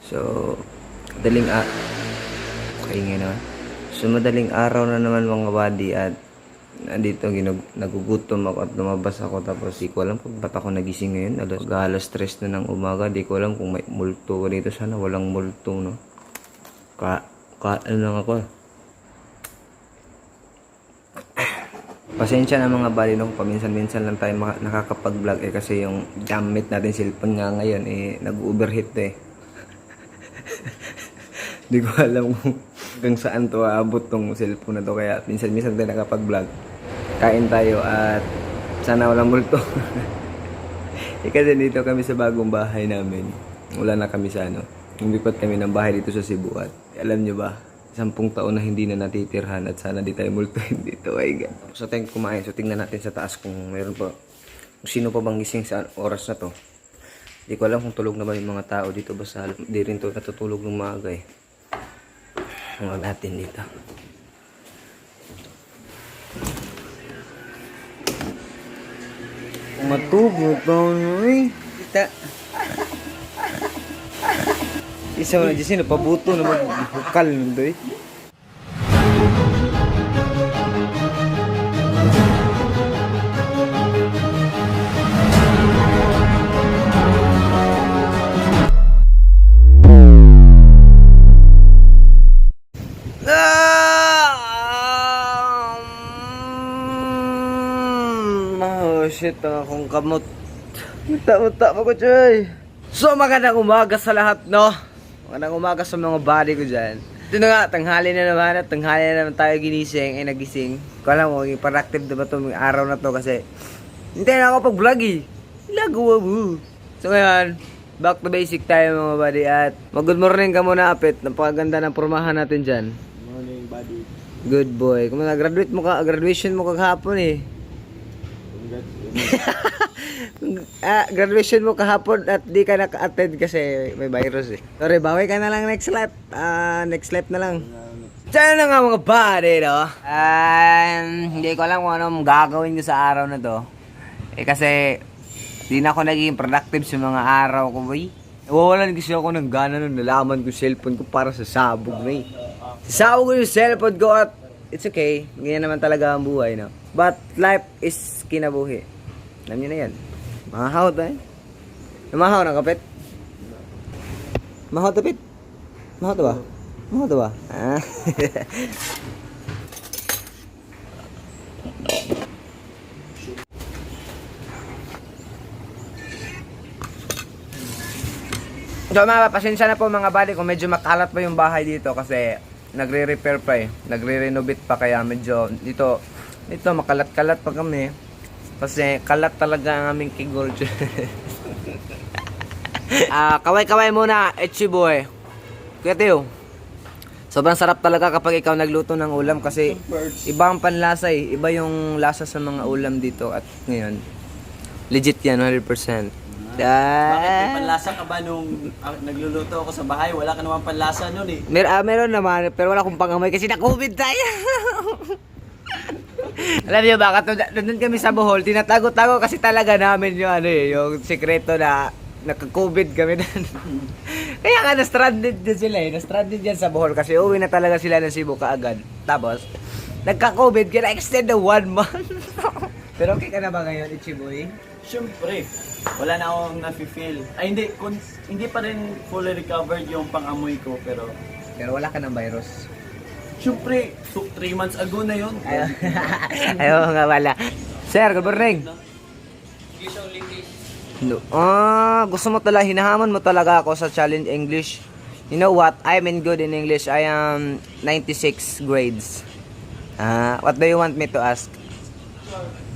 So, okay nga naman. So, madaling araw na naman mga buddy at nandito nagugutom ako at lumabas ako tapos di ko alam kung ba't ako nagising ngayon. Alas 3 na ng umaga. Di ko alam kung may multo dito. Sana walang multo, no? Ano lang ako. Pasensya na mga buddy, no? Paminsan-minsan lang tayo nakakapag-vlog kasi yung gamit natin cellphone nga ngayon nag-overheat eh. Di ko alam kung hanggang saan to aabot tong cellphone na to kaya minsan-minsan tayo nakapag-vlog. Kain tayo at sana walang multo. Kasi dito kami sa bagong bahay namin. Wala na kami sa lumipat kami ng bahay dito sa Cebu at alam nyo ba, 10 taon na hindi na natitirhan at sana di tayo multuhin dito. Ay God. So tayong kumain. So tingnan natin sa taas kung mayroon pa. Kung sino pa bang gising sa oras na to. Di ko alam kung tulog na ba yung mga tao dito. Basta di rin to natutulog ng maaga eh. Huwag natin dito. Matubo pa eh. Kita. Isa mo na dyan pabuto na maghukal nito eh. Oh shit, akong kamot. Muta-muta pa ko, Choy. So magandang umaga sa lahat, no? Magandang umaga sa mga body ko dyan. Ito na nga, tanghali na naman at tanghali na naman tayo nagising. Kung alam mo, productive na ba itong araw na to kasi hindi na ako pag-vlog eh. Lagawa mo. So ngayon, back to basic tayo mga body at mag-good morning ka muna, Apit. Napakaganda ng pormahan natin dyan. Morning, buddy. Good boy. Kung graduation mo kahapon eh. Graduation mo kahapon at di ka naka-attend kasi may virus eh. Sorry, bawi ka na lang next life. Next life na lang. Diyan na nga mga buddy, no? Hindi ko alam kung anong gagawin ko sa araw na to. Kasi di na ako naging productive sa mga araw ko, boy. Nawawalan kasi ako ng gana nung nalaman ko cellphone ko para sa sabog na eh. Sasabog ko yung cellphone ko at it's okay. Ganyan naman talaga ang buhay, no? But life is kinabuhi. Alam nyo na yan. Mahahaw tayo. Namahaw na kapit? Mahaw tapit? Mahaw to ba? Mahaw to ba? So mga pasensya na po mga buddy kung medyo makalat pa yung bahay dito kasi nagre-repair pa eh. Nagre-renovate pa kaya medyo dito makalat-kalat pa kami. Kasi kalat talaga ang aming kigol. Kaway-kaway muna, Echi boy. Kuya Teo, sobrang sarap talaga kapag ikaw nagluto ng ulam kasi iba ang panlasa eh. Iba yung lasa sa mga ulam dito at ngayon. Legit yan, 100%. Bakit may panlasa ka ba nung nagluluto ako sa bahay? Wala ka naman panlasa nun eh. Meron naman, pero wala akong pangamoy kasi na-COVID tayo. Alam niyo ba, nandun kami sa Bohol, tinatago-tago kasi talaga namin yung yung sekreto na naka-COVID kami doon. Kaya nga na-stranded din sila eh. Na-stranded yan sa Bohol kasi uwi na talaga sila ng Cebu kaagad. Tapos, nagka-COVID, kaya na-extend na 1 month. Pero okay ka na ba ngayon, Ichiboy? Siyempre, wala na akong nafe-feel. Ay hindi pa rin fully recovered yung pang-amoy ko pero wala ka ng virus. siyempre, 3 months ago na yun. Ayaw nga wala. Sir, good morning. No. Gusto mo talaga, hinahamon mo talaga ako sa challenge English. You know what? I'm in good in English. I am 96 grades. What do you want me to ask?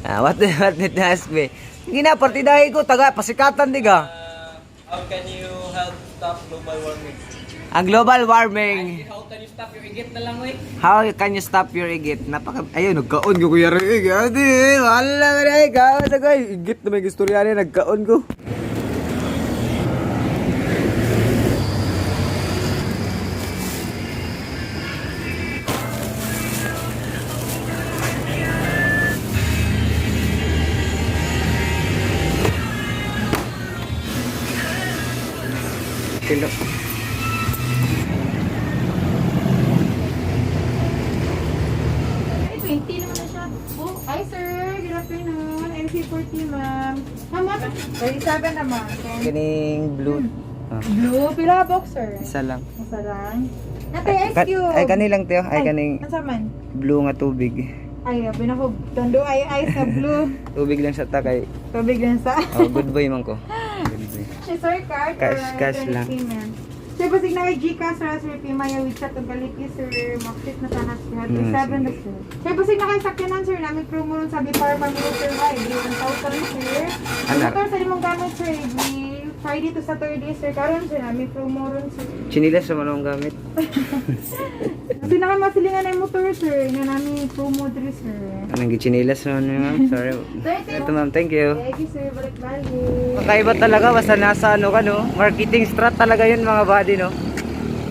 What do you want me to ask me? Hindi na, partidahin ko, taga, pasikatan diga. How can you help stop global warming? Ang global warming. How can you stop your igit na lang, wey? How can you stop your igit? Ayun, nagkaon ko kuya rin. Adi, wala ka na ikaw. Igit na may istorya niya, nagkaon ko. Kilo. 30-40, ma'am. Ma'am, 37 naman. Okay. Kining blue. Blue, pila ka boxer? Isa lang. Isa lang. Ate, ice cube. Ay kanilang tiyo. Ay kaning Asa man? blue nga tubig. Ay, pinako, tondo ay ice na blue. Tubig lang sa takay. Tubig lang sa. Oh, good boy man ko. Good boy. Sir, card Cash lang. payment. Sir, basig na kay Gcash, sir, Pimaya, WeChat, ang galiki, sir, Maxit na tanas, sir, 7 na, sir. Sir, basig na kay sakyanan, sir, namin promo ron sa Bipar Family, sir, ay, 1,000, sir. Anak. Motor sa limang gamit, sir, Friday to Saturday, sir, karon sir, namin promo ron, sir. Chinilas sa manong gamit. Kasi nakamasilingan na yung motor, sir, nga namin promo diri, sir. Anong gichinilas naman niyo, ma'am? Sorry. Ito ma'am, thank you. Thank you, sir, balik-balik. Kakaiba talaga, basta nasa ano ka no, marketing strat talaga yun mga buddy no.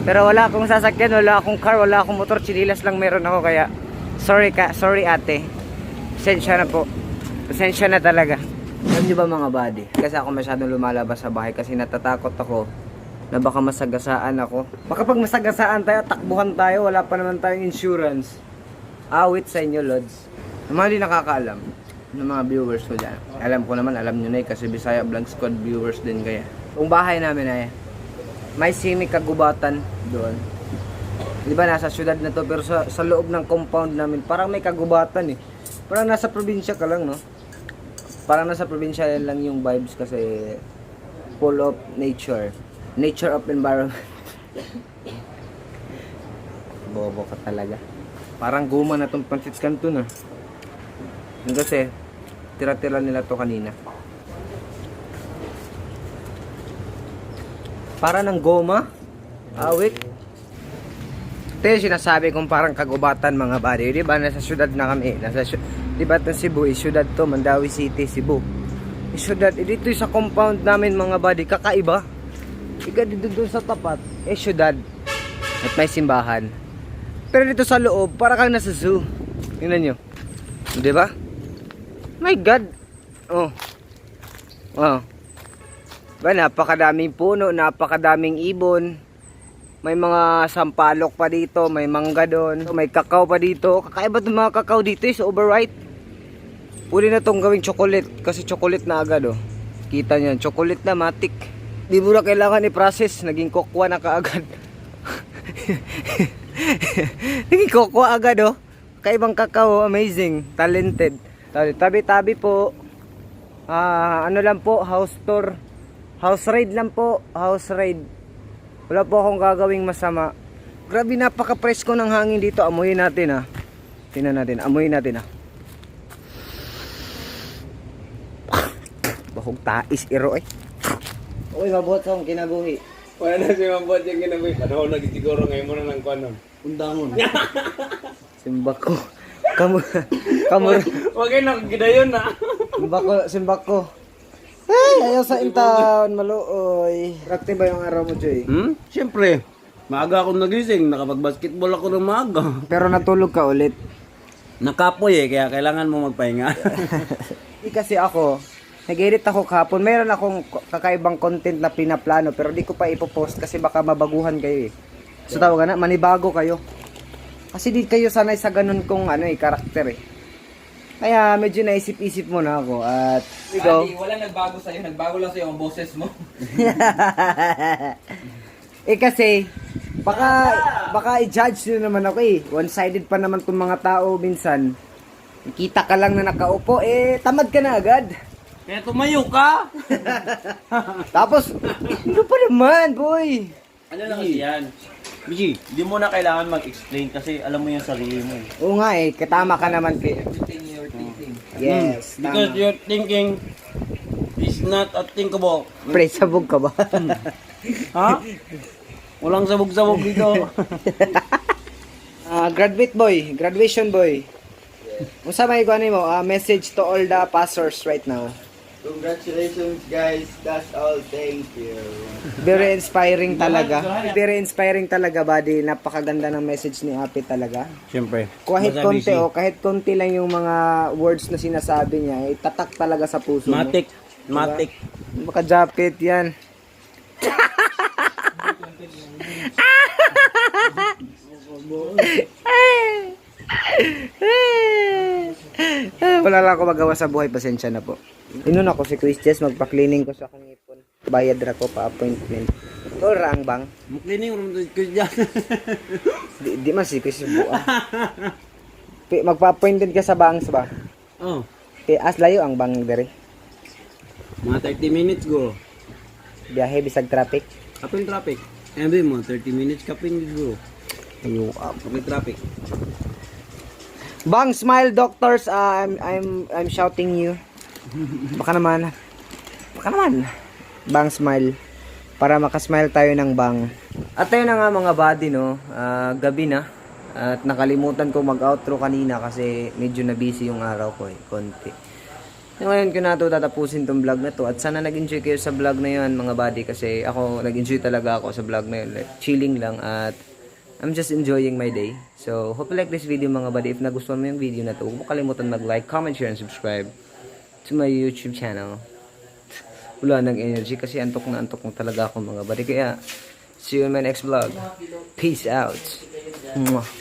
Pero wala akong sasakyan, wala akong car, wala akong motor, chinilas lang meron ako kaya sorry ate. Pasensya na po. Pasensya na talaga. Alam niyo ba mga buddy? Kasi ako masyadong lumalabas sa bahay kasi natatakot ako na baka masagasaan ako. Baka pag masagasaan tayo, takbuhan tayo, wala pa naman tayong insurance. Awit sa inyo, Lods. Ang mga hindi nakakaalam ng mga viewers ko dyan. Alam ko naman, alam nyo na kasi Bisaya Vlog Squad viewers din kaya. Yung bahay namin ay may semi-kagubatan doon. Di ba nasa syudad na to pero sa loob ng compound namin parang may kagubatan eh. Parang nasa probinsya ka lang no. Parang nasa probinsya lang yung vibes kasi full of nature. Nature of environment. Bobo ka talaga. Parang guma na tong Pancit Canton ah. Yung kasi tira-tira nila to kanina. Para ng goma. Awit. Ito yung sinasabi kong parang kagubatan mga buddy. Di ba nasa syudad na kami. Di ba itong Cebu is syudad to. Mandawi City, Cebu. Syudad. Dito sa compound namin mga buddy. Kakaiba. Ika dito doon sa tapat. Syudad. At may simbahan. Pero dito sa loob, para kang nasa zoo. Tingnan nyo. Di ba? My God. Oh. Oh. Ba, napakadaming puno, napakadaming ibon. May mga sampalok pa dito, may mangga doon, may kakao pa dito. Kakaiba itong mga kakao dito, is overripe. Pwede na itong gawing chocolate, kasi chocolate na agad oh. Kita nyo, chocolate na matik. Di mo na kailangan i-process, naging kokwa na kaagad. Naging kokwa agad oh. Kaibang kakao, amazing, talented. Tabi-tabi po. Ano lang po, house tour. House raid lang po, house raid. Wala po akong gagawing masama. Grabe, napaka-presko ng hangin dito. Amuyin natin ah. Tingnan natin, amuyin natin ah. Bahog tais iro eh. Uy, mabuhat sa akong kinabuhi. Wala na si Mabot yung ginabi. Panahon lagi siguro ngayon mo na ng kwanon. Undangon. Simbako. Kamu. Huwag kayo nakikidayon na. Simbako. Ay, ayaw sa intaon, maluoy. Rakti ba yung araw mo, Joy? Siyempre. Maaga akong nagising. Nakapag-basketball ako ng maaga. Pero natulog ka ulit. Nakapoy kaya kailangan mo magpahinga. Di kasi ako, nag-edit ako kahapon. Meron akong kakaibang content na pinaplano pero di ko pa ipopost kasi baka mabaguhan kayo eh. So tawag na, manibago kayo. Kasi di kayo sanay sa ganun kong karakter eh. Kaya medyo naisip-isip mo na ako at ikaw. Wala nagbago sa'yo, nagbago lang sa'yo ang boses mo. Kasi baka i-judge nyo naman ako eh. One-sided pa naman tong mga tao minsan. Kita ka lang na nakaupo, tamad ka na agad. Kaya tumayo ka. Tapos, ano pa naman, boy? Ano lang kasi yan? Bigi, di mo na kailangan mag-explain kasi alam mo yung sarili mo. Oo nga katama ka naman, P. Yes, Because tama. your thinking is not a thinkable. Pre, sabog ka ba? Ha? Walang sabog-sabog dito. Graduate boy, graduation boy. Unsa may kuan mo? Message to all the passers right now. Congratulations guys, that's all, thank you. Very inspiring talaga. Very inspiring talaga, buddy. Napakaganda ng message ni Api talaga. Siyempre. Kahit konti lang yung mga words na sinasabi niya, tatak talaga sa puso mo. Matik. Makajapit yan. Wala wala ako magawa sa buhay, pasensya na po. Inon ako si Chris Jess, magpa-cleaning ko sa akong ipon. Bayad ra ko pa appointment. Tol ra ang bang. Muklining ron ko dyan. Di man si Chris buang. Magpa-appointment ka sa bangs ba? Oh, As layo ang bang dere. mga 30 minutes go. Biyahe bisag traffic. Kapin traffic. Ebe mo, 30 minutes kapin go. Ayo. Kapin traffic. Bang smile doctors, I'm shouting you. Baka naman. Bang smile. Para makasmile tayo ng bang. At tayo na nga mga buddy, no. Gabi na. At nakalimutan ko mag-outro kanina kasi medyo na busy yung araw ko konti. Ngayon ko na ito tatapusin tong vlog na to. At sana nag-enjoy kayo sa vlog na yun mga buddy. Kasi ako, nag-enjoy talaga ako sa vlog na yun. Like, chilling lang at I'm just enjoying my day. So, hope you like this video mga buddy. If nagustuhan mo yung video na to, huwag mo kalimutan mag-like, comment, share, and subscribe to my YouTube channel. Wala nang energy kasi antok na talaga ako mga buddy. Kaya, see you in my next vlog. Peace out. Mwah.